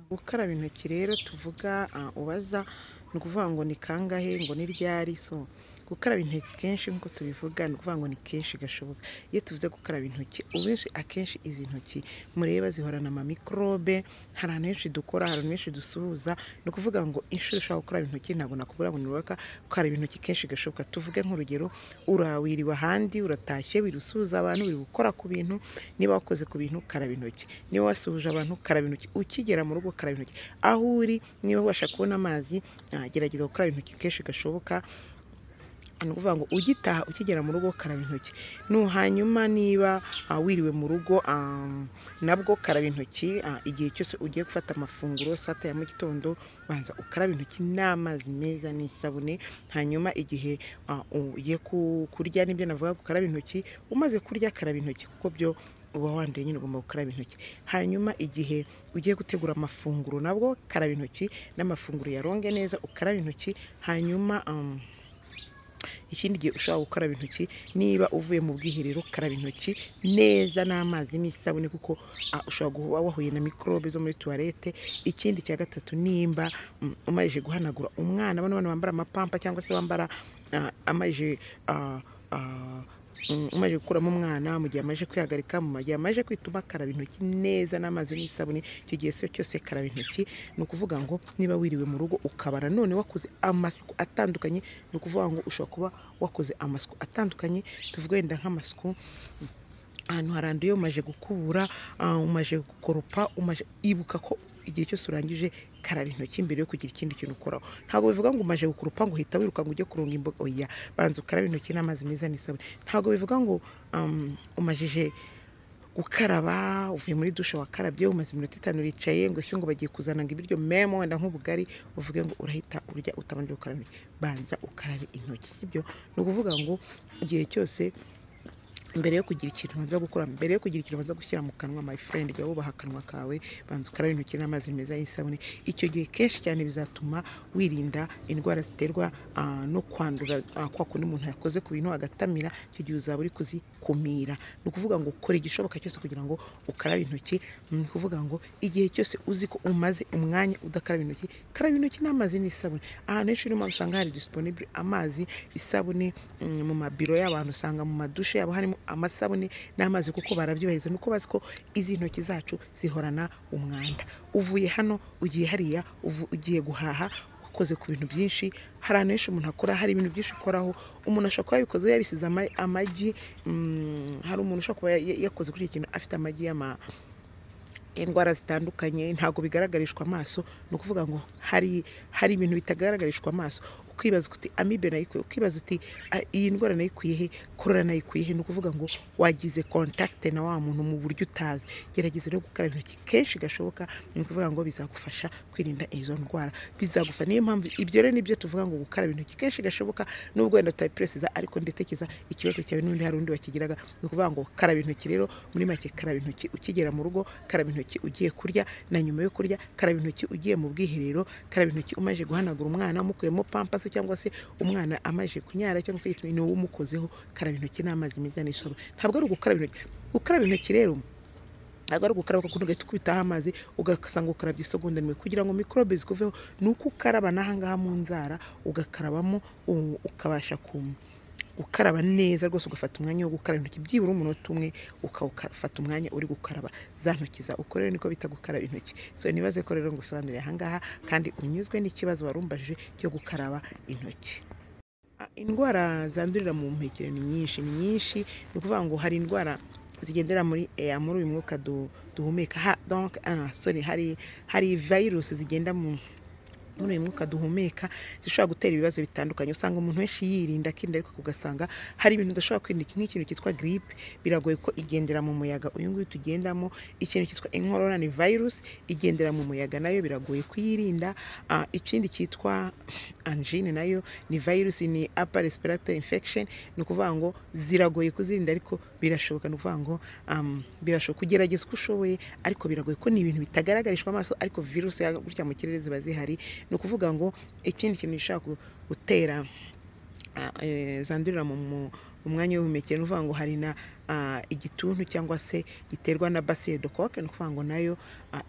Gukaraba intoki rero tuvuga ubaza, ni ukuvuga ngo ni kangahe, ngo ni ryari? So gukaraba intoki kenshi nk'uko tubivuga, ni ukuvuga ngo ni kenshi gashoboka. Iyo tuvuze gukaraba intoki, ubenshi akenshi izi ntoki mureba zihorana amamikorobe. Hari ahantu henshi dukora, hari ahantu henshi dusuhuza. Ni ukuvuga ngo inshuro ushobora gukaraba intoki, ntabwo nakubwira ngo nirubaka gukaraba intoki kenshi gashoboka. Tuvuge nk'urugero, urawiriwe ahandi, uratashye, wiri usuhuza abantu, uri gukora ku bintu. Niba wakoze ku bintu, karaba intoki. Niba wasuhuje abantu, karaba intoki. Ukigera mu rugo, karaba intoki. Aho uri, niba ubasha kubona amazi, gerageza gukaraba intoki kenshi gashoboka. Ni ukuvuga ngo ugitaha, ukigera mu rugo, karaba intoki. Hanyuma niba wiriwe mu rugo, nabwo karaba intoki. Igihe cyose ugiye gufata amafunguro saa tatu ya mu gitondo, banza ukarabe intoki n'amazi meza n'isabune. Hanyuma igihe ugiye kurya, nibyo navuga gukaraba intoki. Umaze kurya, karaba intoki, kuko byo uba wanduye nyine, ugomba gukaraba intoki. Hanyuma igihe ugiye gutegura amafunguro, nabwo karaba intoki, n'amafunguro yaronge neza, ukaraba intoki. Hanyuma ikindi gihe ushobora gukaraba intoki, niba uvuye mu bwiherero, karaba intoki neza n'amazi n'isabune, kuko ushobora kuba wahuye na mikorobe zo muri tuwarete. Ikindi cya gatatu, nimba umaze guhanagura umwana, bano bana bambara amapampa cyangwa se bambara amaze umaze gukuramo umwana, mu gihe amaze kwihagarika, mu gihe amaze kwituma, karaba intoki neza n'amazi n'isabune. Icyo gihe cyose karaba intoki. Ni ukuvuga ngo niba wiriwe mu rugo, ukaba nanone wakoze amasuku atandukanye, ni ukuvuga ngo ushobora kuba wakoze amasuku atandukanye. Tuvuge wenda nk'amasuku ahantu haranduye, umaze gukubura, umaze gukoropa, umaze, ibuka ko igihe cyose urangije, karaba intoki mbere yo kugira ikindi kintu ukoraho. Ntabwo bivuga ngo umaze gukoropa ngo uhita wiruka ngo ujye kuronga imboga, oya, banza ukarabe intoki n'amazi meza n'isabune. Ntabwo bivuga ngo umajije gukaraba, uvuye muri dushe, wakarabye, umaze iminota 5 uricaye, ngo ese ngo bagiye kuzana ngo ibiryo memo, wenda nk'ubugari, uvuge ngo urahita urya utabanje gukaraba intoki. Banza ukarabe intoki, sibyo? Ni ukuvuga ngo igihe cyose mbere yo kugira ikintu ubanza gukora, mbere yo kugira ikintu ubanza gushyira mu kanwa, my friend, jya wubaha akanwa kawe, banza ukarabe intoki n'amazi meza y'isabune. Icyo gihe kenshi cyane bizatuma wirinda indwara ziterwa no kwandura, kwa kundi umuntu yakoze ku bintu agatamira. Icyo gihe uzaba uri kuzikumira. Ni ukuvuga ngo ukora igishoboka cyose kugira ngo ukarabe intoki. Ni ukuvuga ngo igihe cyose uzi ko umaze umwanya udakaraba intoki, karaba intoki n'amazi n'isabune. Ahantu henshi urimo usanga hari disponible amazi, isabune, mu mabiro y'abantu usanga mu madushe yabo harimo amasabune n'amazi, kuko barabyubahiriza, nuko bazi ko izi ntoki zacu zihorana umwanda. Uvuye hano ugiye hariya, ugiye guhaha, wakoze ku bintu byinshi. Hari ahantu henshi umuntu akora, hari ibintu byinshi ukoraho. Umuntu ashobora kuba yabikoze yabisize amagi, hari umuntu ushobora kuba yakoze kuri iki kintu afite amagi y'ama indwara zitandukanye, ntabwo bigaragarishwa amaso. Ni ukuvuga ngo hari ibintu bitagaragarishwa amaso. Ukibaza uti: "Amibe nayikuye?" Ukibaza uti: "Iyi ndwara nayikuye he? Korora nayikuye he?" Ni ukuvuga ngo wagize contact na wa muntu mu buryo utazi. Gerageza rero gukaraba intoki kenshi gashoboka. Ni ukuvuga ngo bizagufasha kwirinda izo ndwara, bizagufasha. Niyo mpamvu ibyo rero nibyo tuvuga ngo gukaraba intoki kenshi gashoboka, nubwo wenda tutabipresiza, ariko ndatekereza ikibazo cyawe n'undi hari undi wakigiraga. Ni ukuvuga ngo karaba intoki rero, muri make, karaba intoki ukigera mu rugo, karaba intoki ugiye kurya na nyuma yo kurya, karaba intoki ugiye mu bwiherero, karaba intoki umaze guhanagura umwana umukuyemo pampasi, cyangwa se umwana amaze kunyara cyangwa se ni wowe umukozeho, karaba intoki n'amazi meza n'isabune. Ntabwo ari ugukaraba intoki, gukaraba intoki rero ntabwo ari ugukaraba kuko ugahita ukubitaho amazi ugasanga ukarabye isegonda rimwe. Kugira ngo mikorobe zikuveho, ni uko ukaraba n'ahangaha mu nzara, ugakarabamo, ukabasha gukaraba neza rwose, ugafata umwanya wo gukaraba intoki byibura umunota umwe, ukawufata umwanya uri gukaraba za ntoki zawe. Uko rero niko bita gukaraba intoki. So nibaze ko rero ngusobanurire ahangaha kandi unyuzwe n'ikibazo warumbajije cyo gukaraba intoki. Indwara zandurira mu buhumekero ni nyinshi, ni nyinshi. Ni ukuvuga ngo hari indwara zigendera muri air, muri uyu mwuka duhumeka. Donc sorry, hari virus zigenda muri uyu mwuka duhumeka zishobora gutera ibibazo bitandukanye. Usanga umuntu wese yirinda, akirinda, ariko ugasanga hari ibintu udashobora kwirinda, nk'ikintu cyitwa grippe, biragoye ko igendera mu muyaga uyu nguyu tugendamo. Ikintu cyitwa inkorora ni virus igendera mu muyaga, nayo biragoye kuyirinda. Ikindi cyitwa angine nayo ni virus, ni upper respiratory infection. Ni ukuvuga ngo ziragoye kuzirinda, ariko birashoboka. Ni ukuvuga ngo birashoboka kugerageza uko ushoboye, ariko biragoye ko ni ibintu bitagaragarishwa amaso, ariko virus gutya mu kirere ziba zihari. Ni ukuvuga ngo ikindi kintu gishobora gutera zandurira mu mwanya w'ubuhumekero, ni ukuvuga ngo hari na igituntu cyangwa se giterwa na bacille de Koch, ni ukuvuga ngo nayo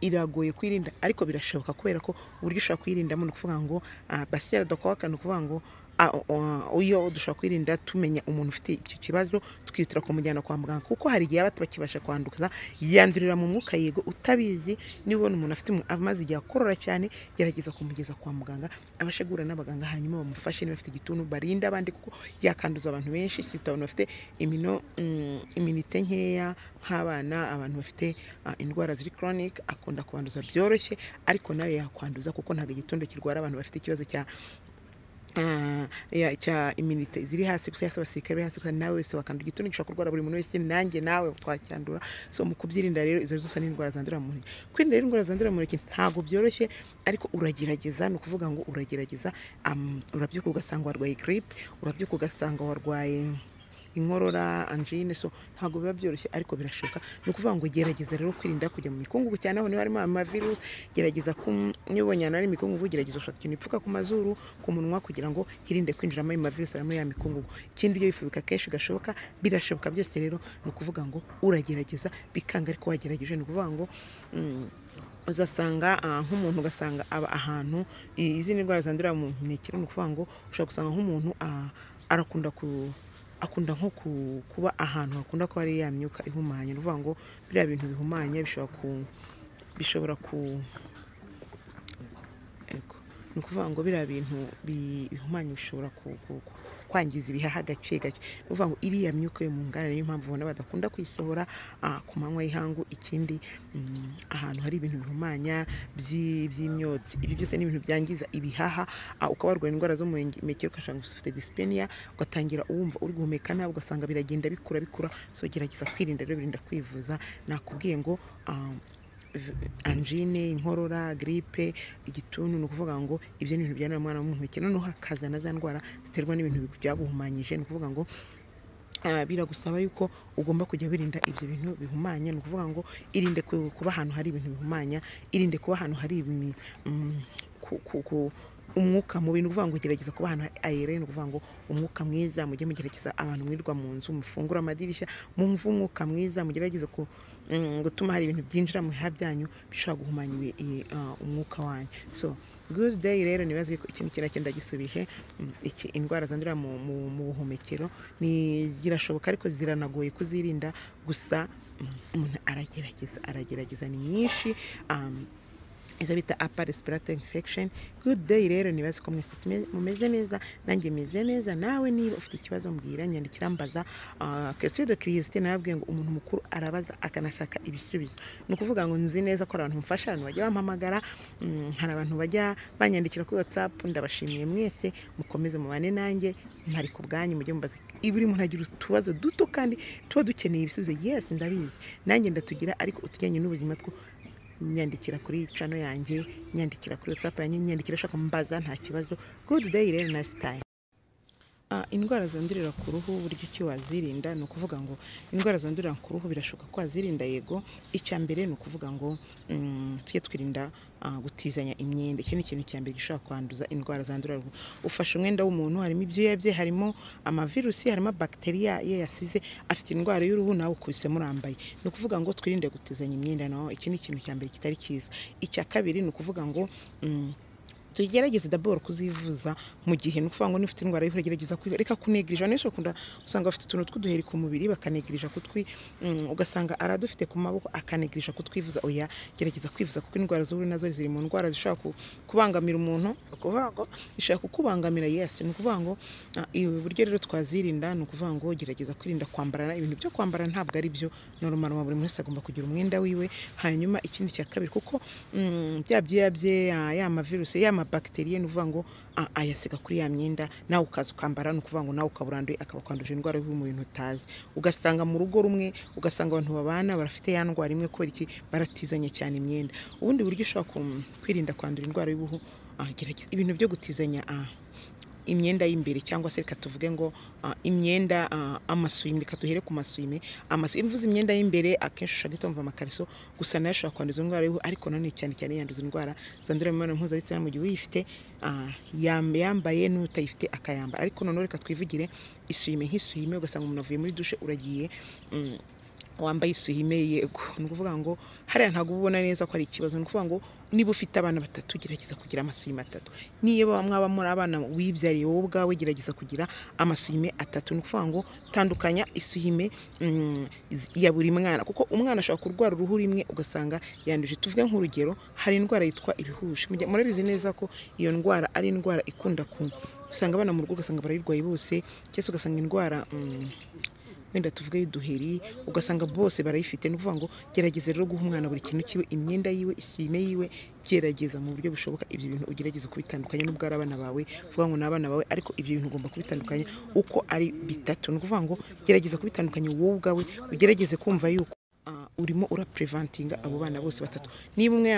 iragoye kwirinda, ariko birashoboka kubera ko uburyo ushobora kwirindamo ni ukuvuga ngo bacille de Koch, ni ukuvuga ngo iyo dushobora kwirinda tumenya umuntu ufite icyo kibazo tukihutira kumujyana kwa muganga, kuko hari igihe aba atakibasha kwanduza, yandurira mu mwuka. Yego utabizi, niba ubona umuntu afite amaze igihe akorora cyane, gerageza kumugeza kwa muganga abashe guhura n'abaganga, hanyuma bamufashe. Niba afite igituntu barinde abandi, kuko yakanduza abantu benshi, si abantu bafite immunité nkeya nk'abana, abantu bafite indwara ziri chronic akunda kubanduza byoroshye, ariko nawe yakwanduza kuko ntabwo igituntu kirwara abantu bafite ikibazo cya immunité ziri hasi gusa, yasa abasirikare bari hasi gusa. Nawe wese wakandura igituntu, gishobora kurwara buri muntu wese, nanjye nawe twacyandura. So mu kubyirinda rero, izo zose ni indwara zandurira mu ntoki. Kwirinda rero indwara zandurira mu ntoki ntabwo byoroshye, ariko uragerageza. Ni ukuvuga ngo uragerageza, urabyuka ugasanga warwaye grippe, urabyuka ugasanga warwaye inkorora, angine. So ntabwo biba byoroshye, ariko birashoboka. Ni ukuvuga ngo gerageza rero kwirinda kujya mu mikungugu cyane, aho niba harimo amavirusi. Gerageza niba ubonye ahantu hari imikungugu, gerageza ushaka ikintu ipfuka ku mazuru, ku munwa, kugira ngo hirinde kwinjiramo ayo mavirusi ari muri ya mikungugu. Ikindi, ujye wifubika kenshi gashoboka. Birashoboka byose rero, ni ukuvuga ngo uragerageza bikanga, ariko wagerageje. Ni ukuvuga ngo uzasanga nk'umuntu ugasanga aba ahantu izindi ndwara zandurira mu buhumekero, ni ukuvuga ngo ushobora gusanga nk'umuntu arakunda ku akunda nko kuba ahantu hakunda kuba hari ya myuka ihumanya. Ni ukuvuga ngo biriya bintu bihumanya bishobora ku ego, ni ukuvuga ngo biriya bintu bihumanya bishobora kwangiza ibihaha gake gake. Ni ukuvuga ngo iriya myuka yo mu nganda, niyo mpamvu ubona badakunda kuyisohora ku manywa y'ihangu. Ikindi, ahantu hari ibintu bihumanya by'imyotsi, ibyo byose ni ibintu byangiza ibihaha, ukaba warwara indwara zo mu buhumekero, ugasanga ufite dyspnea, ugatangira uwumva uri guhumeka nabi, ugasanga biragenda bikura bikura. So gerageza kwirinda rero, birinda kwivuza. Nakubwiye ngo angine, inkorora, grippe, igituntu, ni ukuvuga ngo ibyo ni ibintu byandurira mu mwana w'umuhumekero. Noneho hakaza na za ndwara ziterwa n'ibintu byaguhumanyije. Ni ukuvuga ngo biragusaba yuko ugomba kujya wirinda ibyo bintu bihumanya. Ni ukuvuga ngo irinde kuba ahantu hari ibintu bihumanya, irinde kuba ahantu hari umwuka mubi. Ni ukuvuga ngo gerageza kuba ahantu aéré, ni ukuvuga ngo umwuka mwiza. Mujye mugerageza, abantu mwirirwa mu nzu, mufungure amadirishya mumve umwuka mwiza, mugerageze gutuma hari ibintu byinjira mu bihaha byanyu bishobora guhumanya umwuka wanyu. So good day rero, nibaze ko ikintu kiriya ndagisubije. Iki indwara zandurira mu buhumekero ni zirashoboka, ariko ziranagoye kuzirinda. Gusa umuntu aragerageza, aragerageza, ni nyinshi, izo bita upper respiratory infection. Good day rero, nibaze ko mwese mumeze neza, nanjye meze neza. Nawe niba ufite ikibazo mbwira, nyandikira, mbaza. Question de curiosité, nababwiye ngo umuntu mukuru arabaza akanashaka ibisubizo. Ni ukuvuga ngo nzi neza ko hari abantu mufasha, abantu bajya bampamagara, hari abantu bajya banyandikira kuri WhatsApp. Ndabashimiye mwese, mukomeze mubane nanjye, mpari ku bwanyu. Mujye mubaza. Buri muntu agira utubazo duto kandi tuba dukeneye ibisubizo. Yes, ndabizi, nanjye ndatugira, ariko utujyanye n'ubuzima two nyandikira kuri channel yanjye, nyandikira kuri WhatsApp yanjye, nyandikira ushaka mbaza, nta kibazo. Good day rero, nice time. Indwara zandurira ku ruhu, uburyo ki wazirinda? Ni ukuvuga ngo indwara zandurira ku ruhu birashoboka ko wazirinda, yego. Icya mbere ni ukuvuga ngo tujye twirinda gutizanya imyenda. Iki ni ikintu cya mbere gishobora kwanduza indwara zandurira uruhu. Ufashe umwenda w'umuntu, harimo ibyuya bye, harimo amavirusi, harimo bagiteriya ye yasize, afite indwara y'uruhu, nawe ukubise murambaye. Ni ukuvuga ngo twirinde gutizanya imyenda naho, iki ni ikintu cya mbere kitari cyiza. Icya kabiri ni ukuvuga ngo tugerageze d'abord kuzivuza mu gihe. Ni ukuvuga ngo niba ufite indwara y'uruhu, gerageza reka kunegirija. Abantu benshi bakunda usanga bafite utuntu tw'uduheri ku mubiri, bakanegirija kutwi, ugasanga aradufite ku maboko, akanegirija kutwivuza. Oya, gerageza kwivuza, kuko indwara z'uruhu nazo ziri mu ndwara zishobora kubangamira umuntu. Ni ukuvuga ngo zishobora kukubangamira, yes. Ni ukuvuga ngo ibi buryo rero twazirinda, ni ukuvuga ngo gerageza kwirinda kwambarana ibintu byo kwambara, ntabwo ari byo normal. Buri muntu wese agomba kugira umwenda wiwe. Hanyuma ikindi cya kabiri, kuko bya byuya bye, ya mavirusi, ya mabakteriye, ni ukuvuga ngo ayasiga kuri ya myenda, nawe ukaza ukambara. Ni ukuvuga ngo nawe ukaba uranduye, akaba akwanduje indwara y'uruhu mu bintu utazi. Ugasanga mu rugo rumwe, ugasanga abantu babana barafite ya ndwara imwe. Kubera iki? Baratizanya cyane imyenda. Ubundi buryo ushobora kwirinda kwandura indwara y'uruhu, gerageza ibintu byo gutizanya. Imyenda y'imbere, cyangwa se reka tuvuge ngo imyenda, amasuime, reka duhere ku masuime. Imvuze imyenda y'imbere akenshi ushobora guhita wumva amakariso gusa, nayo ashobora kwanduza indwara y'uruhu, ariko nanone cyane cyane yanduza indwara zandurira mu mibonano mpuzabitsina mu gihe uyifite yambaye n'utayifite akayambara. Ariko noneho reka twivugire isuime nk'isuime, ugasanga umuntu avuye muri dushe uragiye wambaye isuime. Yego, ni ukuvuga ngo hariya ntabwo uba ubona neza ko ari ikibazo. Ni ukuvuga ngo niba ufite abana batatu, gerageza kugira amasuime atatu. Niba mwaba muri abana wibyariye wowe ubwawe, gerageza kugira amasuime atatu. Ni ukuvuga ngo tandukanya isuime ya buri mwana, kuko umwana ashobora kurwara uruhu rimwe ugasanga yanduje. Tuvuge nk'urugero, hari indwara yitwa ibihushi. Murabizi neza ko iyo ndwara ari indwara ikunda ku usanga abana mu rugo ugasanga barayirwaye bose, cyangwa se ugasanga indwara wenda tuvuge y'uduheri, ugasanga bose barayifite. Ni ukuvuga ngo gerageza rero guha umwana buri kintu kiwe, imyenda yiwe, isime yiwe, gerageza mu buryo bushoboka ibyo bintu ugerageza kubitandukanya. Nubwo ari abana bawe, uvuga ngo ni abana bawe, ariko ibyo bintu ugomba kubitandukanya uko ari bitatu. Ni ukuvuga ngo gerageza kubitandukanya wowe ubwawe, ugerageze kumva yuko urimo urapreventinga abo bana bose batatu. Niba umwe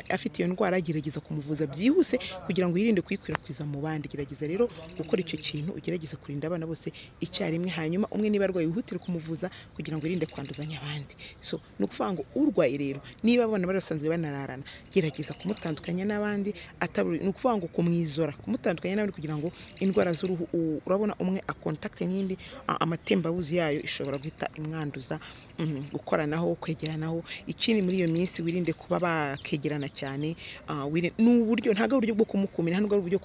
afite iyo ndwara, gerageza kumuvuza byihuse kugira ngo wirinde kuyikwirakwiza mu bandi. Gerageza rero gukora icyo kintu, ugerageze kurinda abana bose icyarimwe, hanyuma umwe niba arwaye wihutire kumuvuza kugira ngo wirinde kwanduzanya abandi. So ni ukuvuga ngo urwaye rero, niba abana bari basanzwe banararana, gerageza kumutandukanya n'abandi, ni ukuvuga ngo kumwizora, kumutandukanya n'abandi kugira ngo indwara z'uruhu, urabona umwe akontakte n'indi, amatembabuzi yayo ishobora guhita imwanduza, gukoranaho, kwegeranaho. Ikindi muri iyo minsi wirinde kuba bakegerana cyane. Ni uburyo, ntabwo ari uburyo bwo kumukumira, ntabwo ari uburyo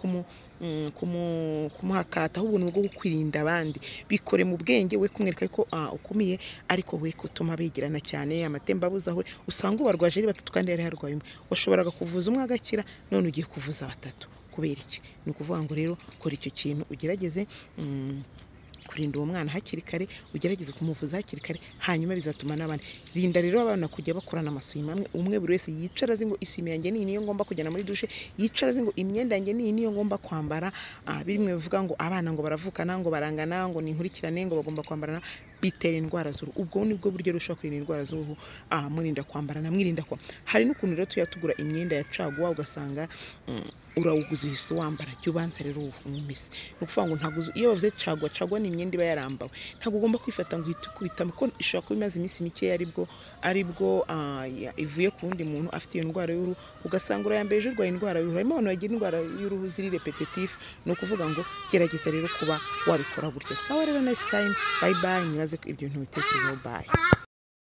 kumuhakata, ahubwo ni ubwo kwirinda abandi. Bikore mu bwenge, we kumwereka ko ukumiye, ariko we kutuma begerana cyane, amatembabuzi aho usanga ubarwaje ari batatu kandi yari yarwaye umwe. Washoboraga kuvuza umwe agakira, none ugiye kuvuza batatu kubera iki? Ni ukuvuga ngo rero kora icyo kintu, ugerageze kurinda uwo mwana hakiri kare, ugerageze kumuvuza hakiri kare, hanyuma bizatuma n'abandi. Rinda rero abana kujya bakorana amasuime amwe, umwe buri wese yicara azi ngo isume yanjye ni niyo ngomba kujyana muri dushe, yicara azi ngo imyenda yanjye ni niyo ngomba kwambara. Bimwe bivuga ngo abana ngo baravukana, ngo barangana, ngo ni inkurikirane, ngo bagomba kwambarana, bitera indwara z'uruhu. Ubwo nibwo buryo rushobora kurinda indwara z'uruhu, murinda kwambarana, mwirinda ko hari n'ukuntu rero tuya tugura imyenda ya caguwa, ugasanga urawuguze uhise wambara. Jya ubanza rero umumese. Ni ukuvuga ngo ntabwo iyo bavuze caguwa, caguwa ni imyenda iba yarambawe, ntabwo ugomba kwifata ngo uhite ukubitamo, kuko ishobora kuba imaze iminsi mikeya aribwo ivuye ku wundi muntu afite iyo ndwara y'uruhu, ugasanga urayambaye ejo urwaye indwara y'uruhu. Harimo abantu bagira indwara y'uruhu ziri repetitive. Ni ukuvuga ngo gerageza rero kuba wabikora gutyo. Sawa rero, nice time, bye bye. Nibaze ko ibyo bintu bitekerezaho. Bye.